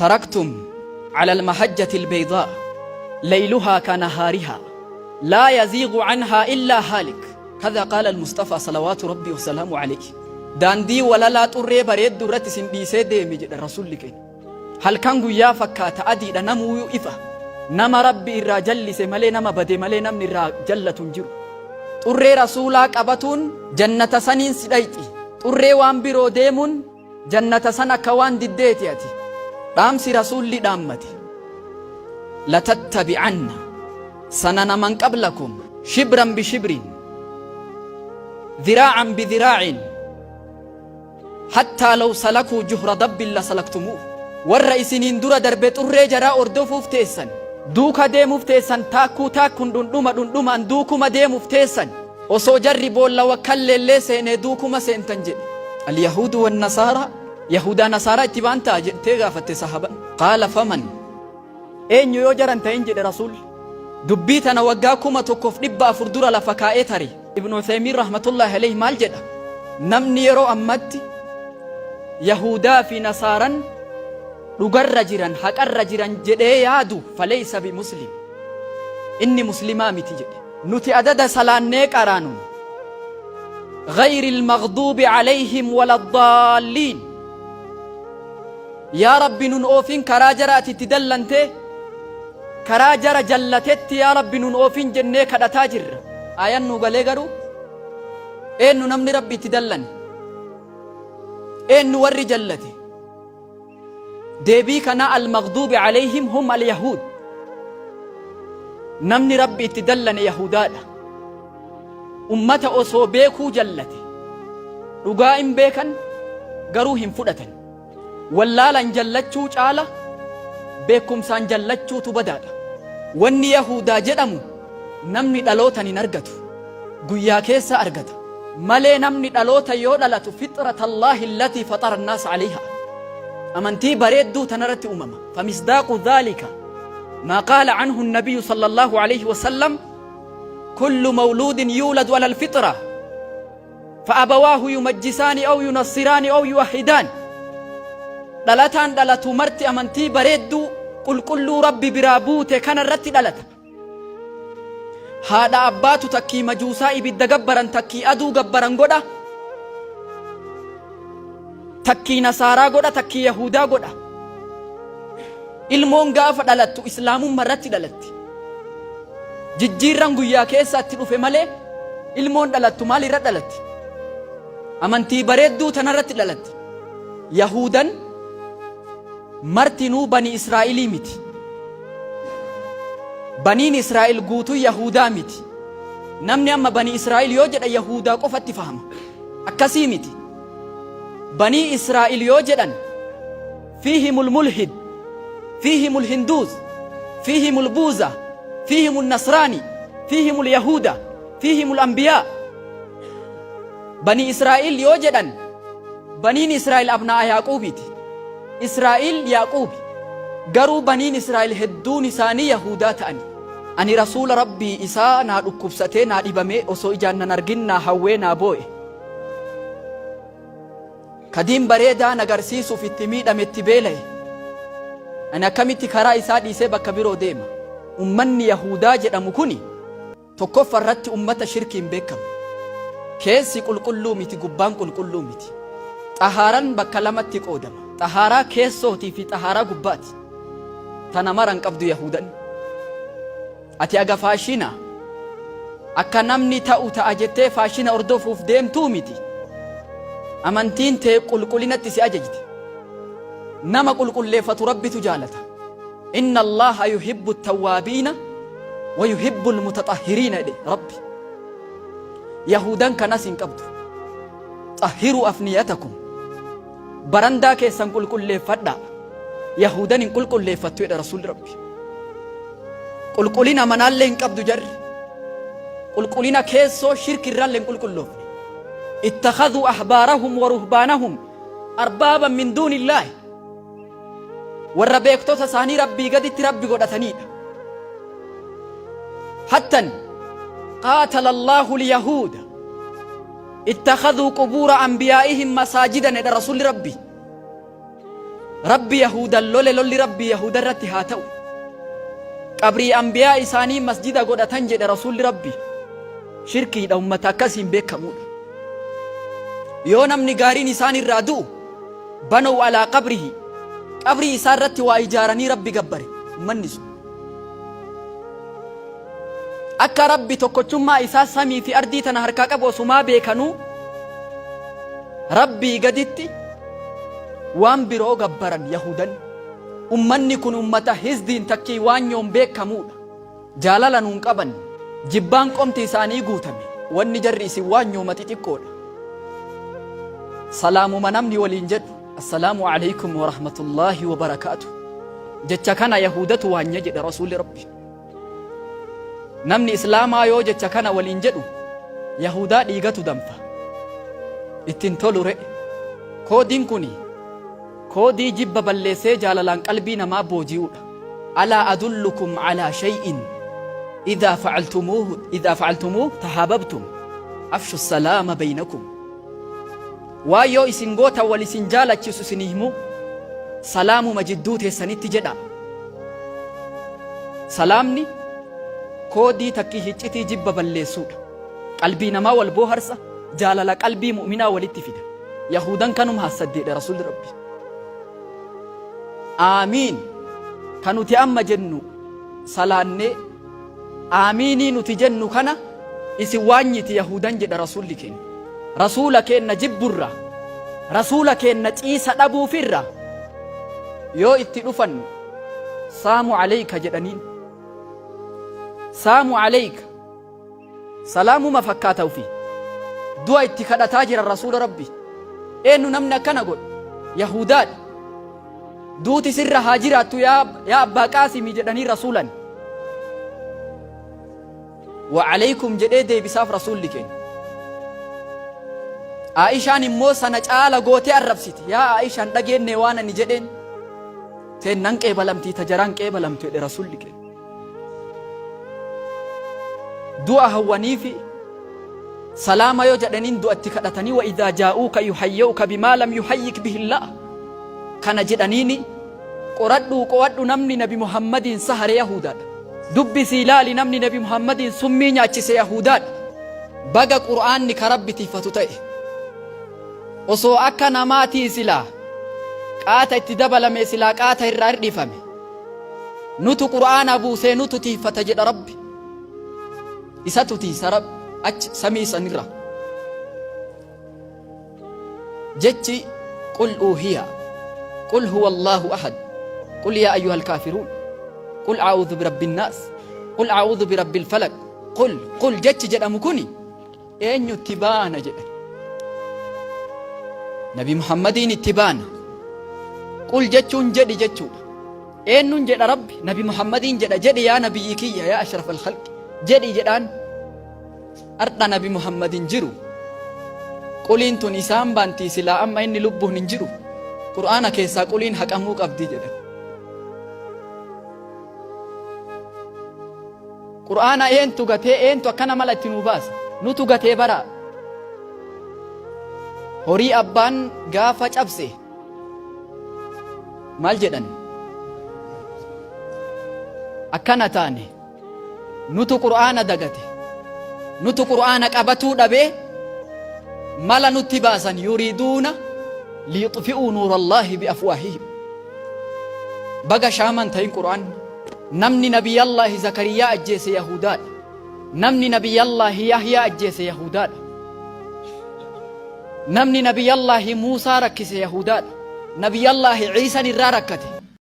Taraktum alal mahajjatil beeydaa layluhaa ka nahaarihaa laa yaziigu anhaa illaa haalik kadhaa qaala almustafaa salawaatu rabbii wasalaamu alayhi daandii walalaa xurree bareeddu irratti isin dhiisee deeme jedha rasuulli keenya halkan guyyaa fakkaata adiidha namuuyuu ifa nama rabbi irraa jallise malee nama bade malee namni irraa jallatu hin jiru xurree rasuulaa qabatuun jannata saniin si dhayxi xurree waan biroo deemuun Jannata san akka waan diddeeti ati. Dhaamsi Rasuulli dhaammate, Latattabi'anna sanana man qablakum shibran bishibrin, dhiraa'an bidhiraa'in, hattaa law salakuu juhra dabbin lasalaktumuuh. Warra isiniin dura darbe xurree jaraa ordofuuf teessan, duuka deemuuf teessan, taakkuu taakkun dhundhuma dhundhumaan duukuma deemuuf teessan. Osoo jarri boolla wakkalleellee seenee duukuma seentan jedhe. Alyahuudu wannasaaraa, Yahuudaa nasaaraa itti baantaa jettee gaafatte sahaban. Qaala faman? Eenyu yoo jara hin ta'in jedhe Rasuulli. Dubbii tana waggaa 1400 dura lafa kaa'ee tare. Ibnu Uthaymiin rahmatullaahi alayhi maal jedha? Namni yeroo ammatti Yahuudaa fi Nasaaran dhugarra jiran, haqarra jiran jedhee yaadu faleysa bimuslim. Inni muslimaa miti jedhe. Nuti adada salaannee qaraanun ghayril maghduubi alayhim waladdaalliin yaa rabbi nun oofin karaa jara ati itti dallantee karaa jara jallatetti yaa rabbi nun oofin jennee kadhataa jirra aayan nuu galee garuu eennu namni rabbi itti dallane eennu warri jallate Deebii kanaa Al-Maghduubi Alayhim hum Al-Yahuud. Namni Rabbi itti dallane Yahudaadha. Ummata osoo beekuu jallate. Dhugaa in beekan garuu hin fudhatan. Wallaalan jallachuu caala beekumsaan jallachuutu badaadha. Wanni Yahudaa jedhamu namni dhalootan hin argatu. Guyyaa keessa argata. Malee namni dhaloota yoo dhalatu fixratallaahi allatii faxara annaasa alayhaa. Amantii bareedduu tanarratti uumama. Famisdaaqu dhaalika maa qaala anhu nabiyyu sallallahu alayhi wasallam kullu mawluudin yuuladu ala alfixra fa'abawaahu yumajjisaani aw yunassiraani aw yuwahhidaan. Dhalataan dhalatu marti amantii bareedduu qulqulluu Rabbi biraa buute kanarratti dhalata. Haadha abbaatu takkii majuusaa ibidda gabbaran takkii aduu gabbaran godha. Takkii nasaaraa godha takkii yahudaa godha. Ilmoon gaafa dhalattu islaamumma irratti dhalatti. Jijjiirran guyyaa keessa itti dhufe malee ilmoon dhalattu maal irra dhalatti? Amantii bareedduu tanarratti dhalatti. Yahudan martinuu bani Israa'ilii miti. Baniin Israa'il guutuu Yahudaa miti. Namni amma bani Israa'il yoo jedhan Yahudaa qofatti fahama. Akkasii miti. Banii Israa'il yoo jedhan fiihimul mulhid, fiihimul hinduuz, fiihimul buuza, fiihimul nasraani, fiihimul yahuda, fiihimul anbiyaa. Bani Israa'il yoo jedhan Baniin Israa'el abnaa'a Yaaquubiiti. Israa'il Yaaquubi. Garuu baniin Israa'el hedduun isaanii Yahuudaa ta'ani. Ani Rasuula Rabbii isaa naa dhukkubsatee naa dhibamee osoo ijaan nan argin naa hawwee naa boo'e. Ka diin bareedaa na garsiisuuf itti miidhame itti beela'e. Ani akkamitti karaa isaa dhiisee bakka biroo deema? Ummanni Yahuudaa jedhamu kuni Tokkoffa irratti ummata shirkiin beekkamu. Keessi qulqulluu miti gubbaan qulqulluu miti. Xahaaran bakka lamatti qoodama. Xahaaraa keessootii fi xahaaraa gubbaati. Tana mara hin qabdu yahuudan. Ati aga faashina akka namni ta'u ta'a jettee faashina hordofuuf deemtuu miti. Amantiin tee qulqullinatti si ajajti. Nama qulqulleeffatu Rabbitu jaalata. Inna Allaaha yuhibbu tawwaabiina wa yuhibbu almutaxahhiriina jedhe Rabbi. Yahuudan kanas hin qabdu. Xahhiruu afniyatakum. Barandaa keessan qulqulleeffadhaa. Yahuudan hin qulqulleeffattu jedhe Rasuulli Rabbi. Qulqullina manaallee hin qabdu jarri. Qulqullina keessoo shirki irraallee hin qulqulloofne. Ittakhadhuu ahbaarahum wa ruhbaanahum arbaaban min duunillaahi. Warra beektota isaanii Rabbii gaditti Rabbi godhataniidha. Hattan qaatala Allahu lyahuuda ittakhadhuu qubuura anbiyaa'ihim masaajidan jedha Rasuulli Rabbii. Rabbi Yahuudan lole lolli Rabbi Yahuuda irratti haa ta'u. Qabrii anbiyaa isaanii masjida godhatan jedhe Rasuulli Rabbi. Shirkiidha ummata akkasiin beekamuudha. Yoo namni gaariin isaan irraa du'u banow alaa qabrihi qabrii isaa irratti waa ijaaranii Rabbi gabbare ummanni sun. Akka Rabbi tokkochummaa isaa samii fi ardii tana harkaa qabu osumaa beekanuu Rabbii gaditti waan biroo gabbaran Yahudan. Ummanni kun ummata hizdiin takkii waanyoon beekamuudha. Jaalala nuun qaban, jibbaan qomti isaanii guutame. Wanni jarri isin waanyooma xixiqqoodha. Salaamuma namni waliin jedhu, Assalaamu aleykum wa rahmatullaahi wa barakaatuh. Jecha kana Yahuudatu waanya jedhe Rasuulli Rabbi. Namni Islaamaa yoo jecha kana waliin jedhu Yahuudaa dhiigatu danfa. Itti hin tolu re'e. Koodiin kuni koodii jibba balleessee jaalalaan qalbii namaa booji'uudha. Alaa adullukum alaa shay'in idhaa fa'altumuuhu idhaa fa'altumuuhu tahaababtum afshu salaama baynakum. Waan yoo isin gootan wal isin jaalachisu isinii himuu salaamuma jidduu teessanitti jedhaa. Salaamni koodii takkii hiccitii jibba balleessuudha. Qalbii namaa wal booharsa, jaalala qalbii mu'minaa walitti fida. Yahuudan kanuma hassaddeedha Rasuulli Rabbi. Aamiin ka nuti amma jennu salaannee Aamiinii nuti jennu kana isin waanyiti Yahuudan jedha Rasuulli keenna. Rasuula keenna jibburra, Rasuula keenna ciisa dhabuufirra yoo itti dhufan saamu aleyka jedhaniin. Saamu aleyka salaamuma fakkaata ufi du'a itti kadhataa jiran Rasuula Rabbi. Eennu namni akkana godhu? Yahuudaadha. Duuti sirra haa jiraattu yaa yaa abbaa Qaasimii jedhanii Rasuulan. Wa aleykum jedhee deebisaaf Rasuulli keenya. Aa'ishaan immoo sana caala gootee arrabsiti. Yaa Aa'ishaan dhageenne waan ani jedheen. Teennan qeebalamtii ta jaraan qeebalamtu jedhe Rasuulli keenya. Du'a hawwaniifi salaama yoo jedhaniin du'a itti kadhatanii wa idhaa jaa'uuka yuhayya'uka bimaa lam yuhayyik bihillaah kana jedhaniini qoradhuu qo'adhu namni nabi Muhammadiin sahare Yahudaadha. Dubbisii ilaali namni nabi Muhammadiin summii nyaachise Yahudaadha. Baga Qur'aanni ka Rabbi tiifatu ta'e. Osoo akka namaatii silaa qaata itti dabalame silaa qaata irraa hirdhifame. Nutu Qur'aana buusee nutu tiiffata jedha Rabbi. Isatu tiisa Rabbi achi samii sanirra. Jechi qul uuhiya qul huwa Allahu ahad qul yaa ayyuhal kaafiruun qul a'uudhu birabbin naas qul a'uudhu birabbil falaq qul qul jechi jedhamu kuni Eenyu itti baana jedhan. Nabi Muhammadiin itti baana. Qul jechuun jedhi jechuudha. Eenyuun jedha Rabbi? Nabi Muhammadiin jedha jedhi yaa nabiyyi kiyya yaa ashraf al-khalqi jedhi jedhaan. Ardha Nabi Muhammad hin jiru. Quliin tun isaan baantii silaa amma inni lubbuun hin jiru. Qur'aana keessaa quliin haqamuu qabdi jedhan. Qur'aana eentu gatee eentu akkana mala itti nuu baasa? Nutu gatee baraa. Horii abbaan gaafa cabse maal jedhan? Akkana taane nutu Qur'aana dagate. Nutu Qur'aana qabatuu dhabee mala nutti baasan yuriiduuna liyuxfi'uu nuurallaahi biafwaahihim. Baga shaaman ta'in Qur'aanni. Namni Nabiyallaahi Zakariyaa ajjeese Yahudaadha. Namni Nabiyallaahi Yahyaa ajjeese Yahudaadha. Namni Nabiyallaahi Muusaa rakkise Yahudaadha. Nabiyallaahi Ciisan irraa rakkate.